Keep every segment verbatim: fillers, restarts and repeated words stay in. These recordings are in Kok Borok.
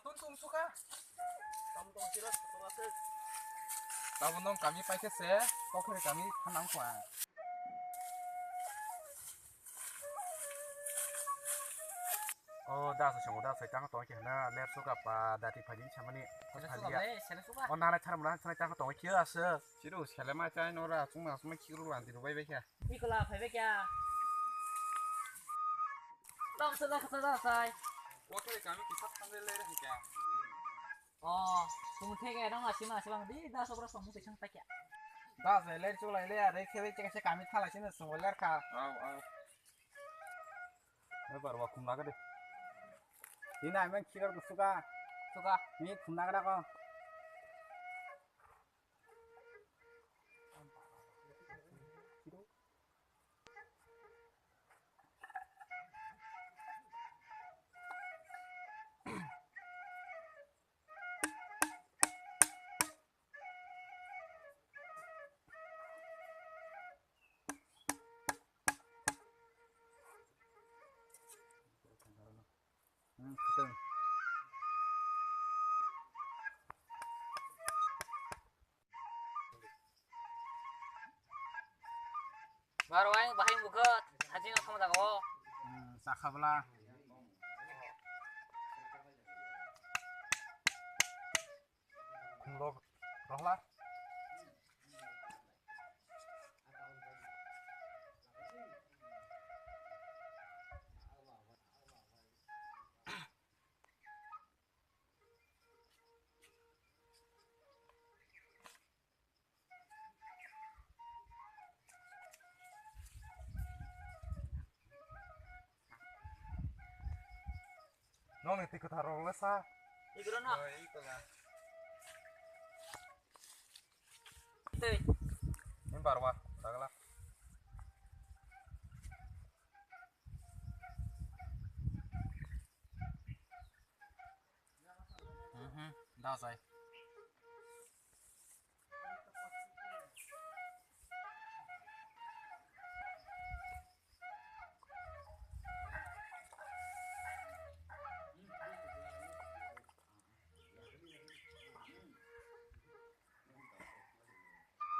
Tung tung suka. Tam tong siro suka se. Tabo nong kami paikhe se, kokre kami khanang kho ang. O da so songo da sai tang tong khe na ler suka pa dati phajin chamani. Sele suka phajia. Be, sele suka. O nana thar mona thar tang tong khe ase. Chiru sele ma chai nora chungma chungma khiru andi rubai bai kha. Ikola phaibe kya? Tong sele khata da sai. Kokre kami kisa thang le le kya. O, tum thege nang asi ma asi bang di da sobra somu tisang ta kya. Da se ler chulai le are khebe che se kami thala sine songo ler kha. Au, au. Ai barwa khum laga de. Dina men khigar suka. Suka. Ni khum laga ko. Hmm, betul. Barwai bahai mukha hajing khama jaga o. Hmm, sakhabla. Khumlok rohla. Nokni twi kwthar rok le sa. Igro no. Oi, ikola. Tei. Ni barwa, dagla. Mhm, da sai.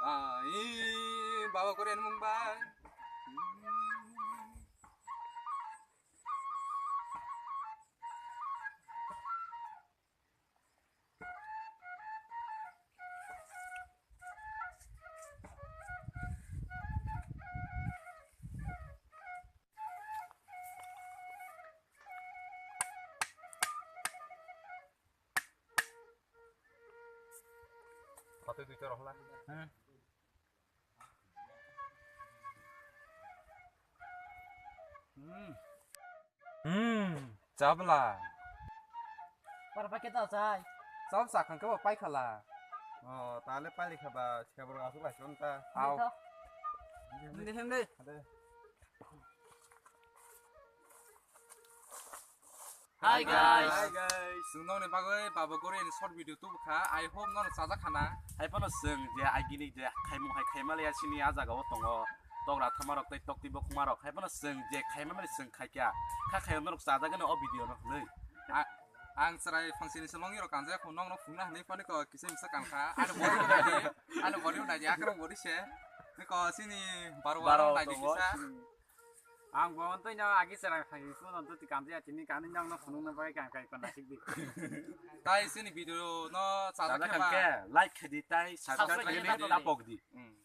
Ah, ih, bawa korean mung bai. Phatwi duita rohla. Hmm. Hmm. Hmm, chabla. Para pakai tau chai. Chau sakhang kebo paikhala. Oh, tale paili khaba, sikabor asuk lai chon ta. Au. Hindi, hindi. Ade. Hi, guys. Hi, guys. Chwng nokni bagwi baba gori ni short video tubukha. I hope nono chajak khana. Hai phano chwng je agini je khaimung hai khaima leya sini a jaga o tongo. Tok rathama rok tei tok twi bokma rok. Hai phano chwng je khaima mani chwng khaikya. Kha khayo norok chajagani o video no hwnwi. A-, ang chwrai phangsini se longi rok kanjak kho nokno phungna hwnwi phani ko kisa misa kankha. Ani body bo naidi. Ani body bo naidi akrok body se. Ni ko sini baro baro baro naidi tongo, kisa. Sini. Ang bo ontoi no agi serang thangwi phone ontoi twi kanjaya tini kanwi nokno phunukna bagwi kang kai kona sikdi. Tai sini video no chajak chajak khe ba khe like khe di tai subscribe subscribe khe khe di di. Tapok di. Hmm.